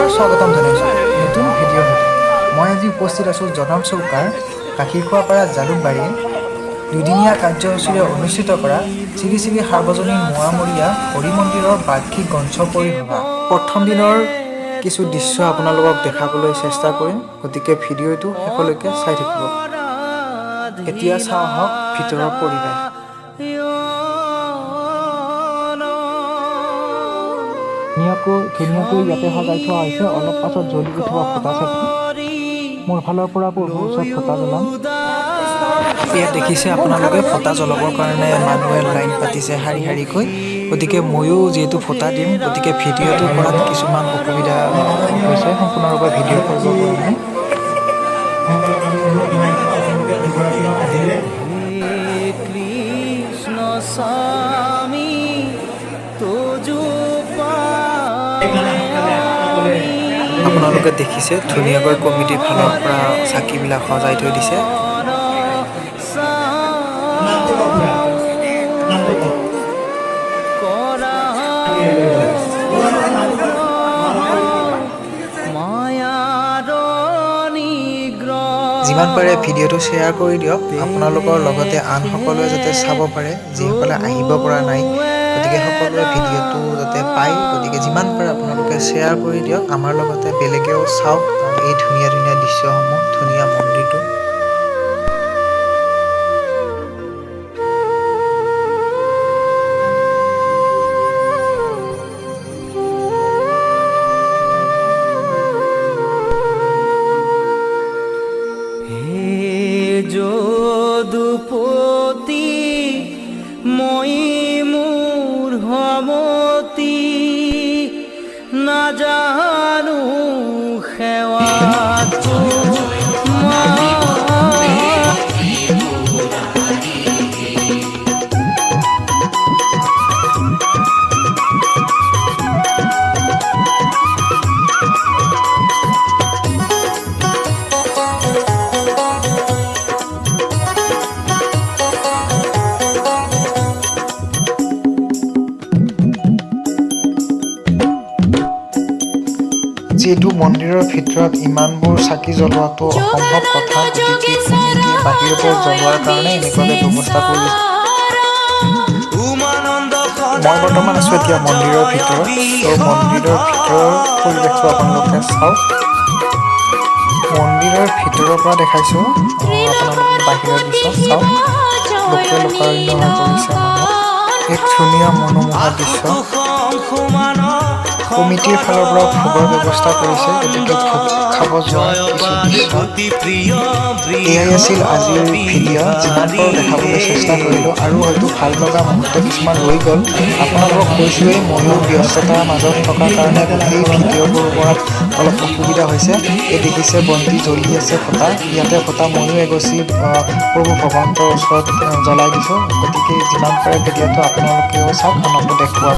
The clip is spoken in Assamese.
পুনৰবাৰ স্বাগতম জনাইছোঁ নতুন ভিডিঅ'ৰ সৈতে। মই আজি উপস্থিত আছোঁ জনম চৌকাৰ গাখীৰখোৱাপাৰা জালুকবাৰীৰ দুদিনীয়া কাৰ্যসূচীৰে অনুষ্ঠিত কৰা শ্ৰী শ্ৰী সাৰ্বজনীন মোৱামৰীয়া হৰি মন্দিৰৰ বাৰ্ষিক গ্ৰন্থ পৰিসভা। প্ৰথম দিনৰ কিছু দৃশ্য আপোনালোকক দেখাবলৈ চেষ্টা কৰিম, গতিকে ভিডিঅ'টো শেষলৈকে চাই থাকিব। এতিয়া চাওঁ আহক ভিতৰৰ পৰিৱেশ। ধুনীয়াকৈ ধুনীয়াকৈ ইয়াতে সজাই থোৱা হৈছে। অলপ পাছত জ্বলি উঠিব ফটা চাকি। মোৰ ফালৰ পৰা প্ৰভুৰ ওচৰত ফটা জ্বলাম। ইয়াত দেখিছে আপোনালোকে, ফটা জ্বলাবৰ কাৰণে মানুহে লাইন পাতিছে শাৰী শাৰীকৈ। গতিকে ময়ো যিহেতু ফটা দিম, গতিকে ভিডিঅ'টো কৰাত কিছুমান অসুবিধা হৈছে, সম্পূৰ্ণৰূপে ভিডিঅ' কৰিব পৰা নাই। কৃষ্ণ স্বামী তজু। আপোনালোকে দেখিছে, ধুনীয়াকৈ কমিটিৰ ফালৰ পৰা চাকিবিলাক সজাই থৈ দিছে। নামটো কওক খুৰা, নামটো কওক। কৰা মায়াৰ নিগ্ৰহ। যিমান পাৰে ভিডিঅ'টো শ্বেয়াৰ কৰি দিয়ক আপোনালোকৰ লগতে আন সকলোৱে যাতে চাব পাৰে, যিসকলে আহিব পৰা নাই। গতিকে সকলোৱে ভিডিঅ'টো যাতে পায়, গতিকে যিমান পাৰে আপোনালোকে শ্বেয়াৰ কৰি দিয়ক। আমাৰ লগতে বেলেগেও চাওক এই ধুনীয়া ধুনীয়া দৃশ্যসমূহ, ধুনীয়া মন্দিৰটো। হে যদুপতি, মই মূঢ়মতি, নাজানো সেৱা। যিহেতু মন্দিৰৰ ভিতৰত ইমানবোৰ চাকি জ্বলোৱাটো অসম্ভৱ কথা, গতিকে কমিটিয়ে বাহিৰতে জ্বলোৱাৰ কাৰণে এনেকুৱাকৈ ব্যৱস্থা কৰিছে। মই বৰ্তমান আছোঁ এতিয়া মন্দিৰৰ ভিতৰত। ত' মন্দিৰৰ ভিতৰৰ পৰিৱেশটো আপোনালোকে চাওক। মন্দিৰৰ ভিতৰৰ পৰা দেখাইছোঁ আপোনালোকে, বাহিৰৰ দৃশ্য চাওক। লোকে লোকাৰণ্য হৈ পৰিছে মানুহ। এক ধুনীয়া মনোমোহা দৃশ্য। কমিটিৰ ফালৰ পৰা ভোগৰ ব্যৱস্থা কৰিছে, গতিকে ভোগ খাব যোৱাৰ কিছু দৃশ্য। এয়াই আছিল আজিৰ ভিডিঅ'। যিমান পাৰোঁ দেখাবলৈ চেষ্টা কৰিলোঁ আৰু হয়তো ভাল লগা মুহূৰ্ত কিছুমান ৰৈ গ'ল। আপোনালোকক কৈছোঁৱেই, ময়ো ব্যস্ততাৰ মাজত থকাৰ কাৰণে গোটেই ভিডিঅ'বোৰ কৰাত অলপ অসুবিধা হৈছে। এই দেখিছে, বন্তি জ্বলি আছে, ফটা ইয়াতে ফটা ময়ো এগছি প্ৰভু ভগৱন্তৰ ওচৰত জ্বলাই দিছোঁ। গতিকে যিমান পাৰে ভিডিঅ'টো আপোনালোকেও চাওক, আনকো দেখুৱাওক।